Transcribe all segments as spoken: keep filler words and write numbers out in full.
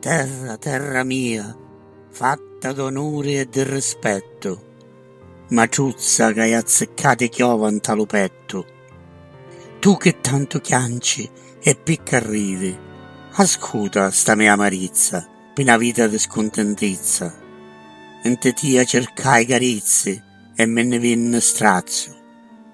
Terra, terra mia, fatta d'onuri e di rispettu, matruzza ca hai azziccati chiova nta lu pettu, tu che tantu chianci e picca ridi, ascuta sta me amarizza pi na vita di scuntentizza. Nti tia circai carizzi e mi nni vinni strazzu,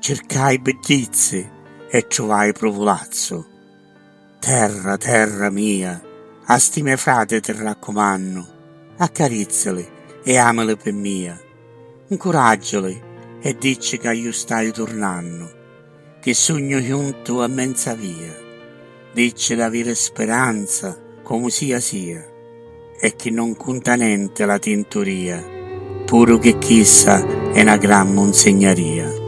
circai biddizzi e truvai pruvulazzu. Terra, terra mia, a sti me frati ti raccumannu, accarizzali e amali pi mia, ncuraggiali e dicci ca ju staiu turnannu, chi sugnu juntu a menza via, dicci d'aviri speranza comu sia sia. E chi non cunta nenti la tinturia, puru chi chissa è na gran munzignaria.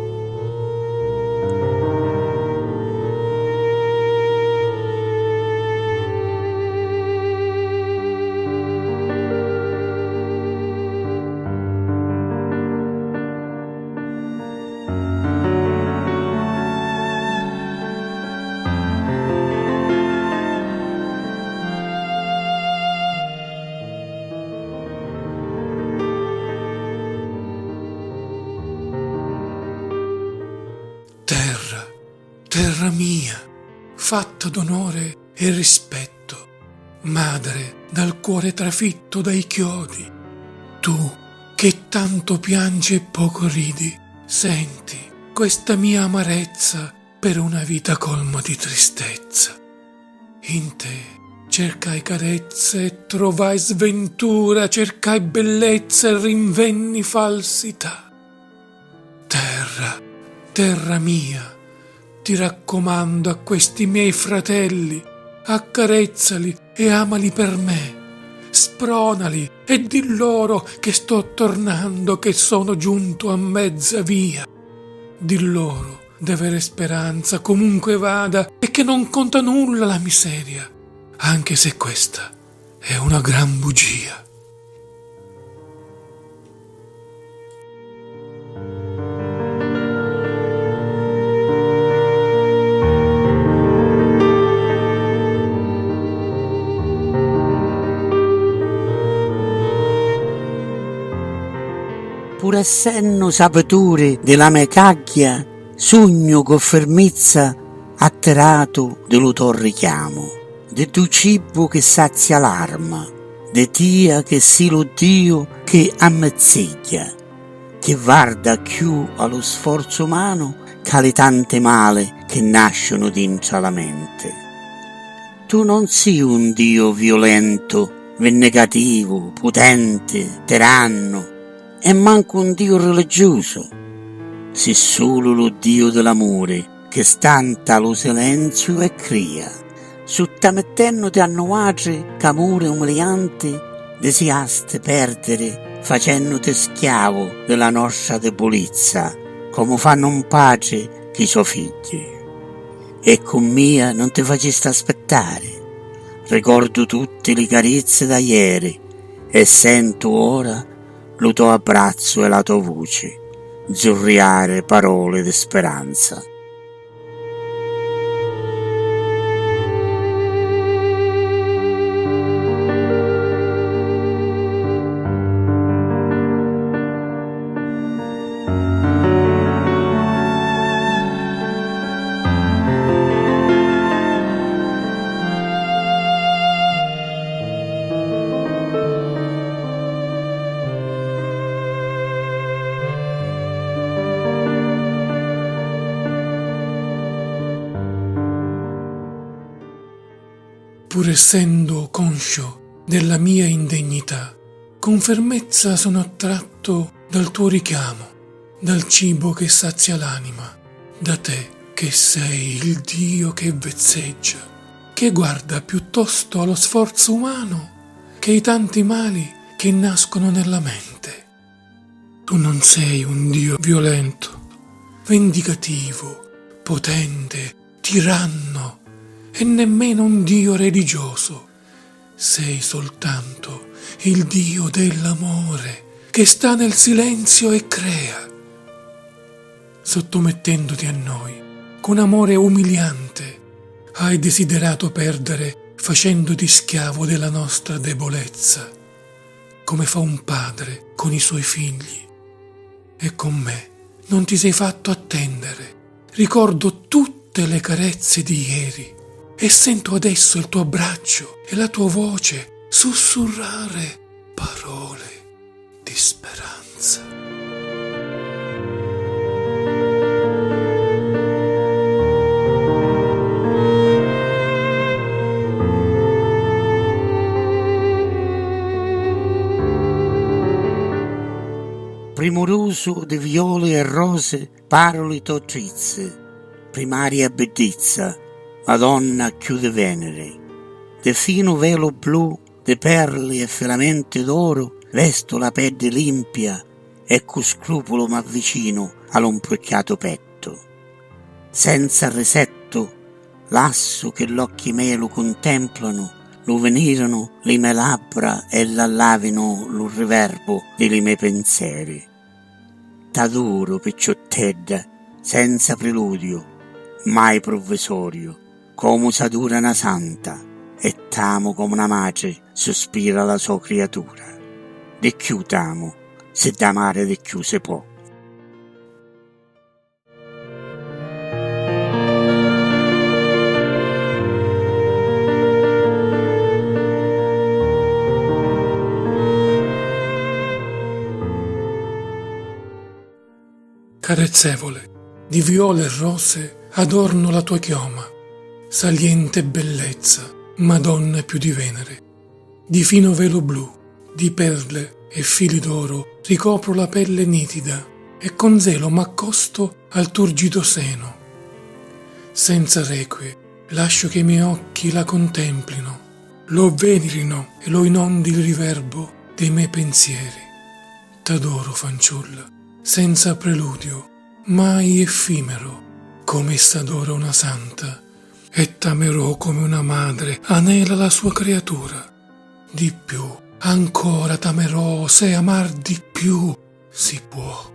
Terra, terra mia, fatta d'onore e rispetto, madre dal cuore trafitto dai chiodi, tu che tanto piangi e poco ridi, senti questa mia amarezza per una vita colma di tristezza. In te cercai carezza e trovai sventura, cercai bellezza e rinvenni falsità. Terra, terra mia, ti raccomando a questi miei fratelli, accarezzali e amali per me, spronali e di loro che sto tornando, che sono giunto a mezza via. Di loro d'avere speranza comunque vada e che non conta nulla la miseria, anche se questa è una gran bugia. Pur essennu sapituri di la me cagghia, sugnu cu firmizza attiratu di lu to richiamu, di ddu cibu chi sazia l'arma, di tia chi si lu Diu chi ammizzigghia, chi varda cchiù a lu sforzu umanu ca li tanti mali chi nasciunu dintra la menti. Tu non si un Diu viulentu, vinnigativu, putenti, tirannu, e mancu un Diu riliggiusu. Si sulu lu Diu di l'amuri, chi sta nta lu silenziu e cria, suttamittennuti a nuatri c'amuri umilianti disiasti perdiri, facennuti schiavu di la nostra dibulizza, comu fannu un patri chi so figghi. E cu mia non ti facisti aspittari. Ricordu tutti li carizzi d'aieri e sentu ora lu to abbrazzu e la to vuci zurriari paroli di speranza. Pur essendo conscio della mia indegnità, con fermezza sono attratto dal tuo richiamo, dal cibo che sazia l'anima, da te che sei il Dio che vezzeggia, che guarda piuttosto allo sforzo umano che ai tanti mali che nascono nella mente. Tu non sei un Dio violento, vendicativo, potente, tiranno e nemmeno un Dio religioso. Sei soltanto il Dio dell'amore che sta nel silenzio e crea. Sottomettendoti a noi, con amore umiliante, hai desiderato perdere facendoti schiavo della nostra debolezza, come fa un padre con i suoi figli. E con me non ti sei fatto attendere. Ricordo tutte le carezze di ieri e sento adesso il tuo abbraccio e la tua voce sussurrare parole di speranza. Primurusu di violi e rosi, paruli to trizzi, primaria biddizza, Madonna cchiù di Veneri, di finu velu blu, di perli e filamenti d'oru, vestu la peddi limpia e cu scrupulu m'avvicinu a lu mprucchiatu pettu. Senza risettu, lassu chi l'occhi mei lu cuntemplanu, lu vinirinu li me labbra e l'allavinu lu riverbu di li me pinzeri. T'aduru, picciuttedda, senza priludiu, mai pruvvisoriu, comu s'adura na santa, e t'amu comu na matri suspira la so criatura. Di cchiù t'amu, si d'amari di cchiù si pò. Carezzevole, di viole e rose adorno la tua chioma, saliente bellezza, Madonna più di Venere. Di fino velo blu, di perle e fili d'oro ricopro la pelle nitida e con zelo m'accosto al turgido seno. Senza requie lascio che i miei occhi la contemplino, lo venerino e lo inondi il riverbo dei miei pensieri. T'adoro, fanciulla, senza preludio, mai effimero, come s'adora una santa, e t'amerò come una madre anela la sua creatura. Di più, ancora t'amerò se amar di più si può.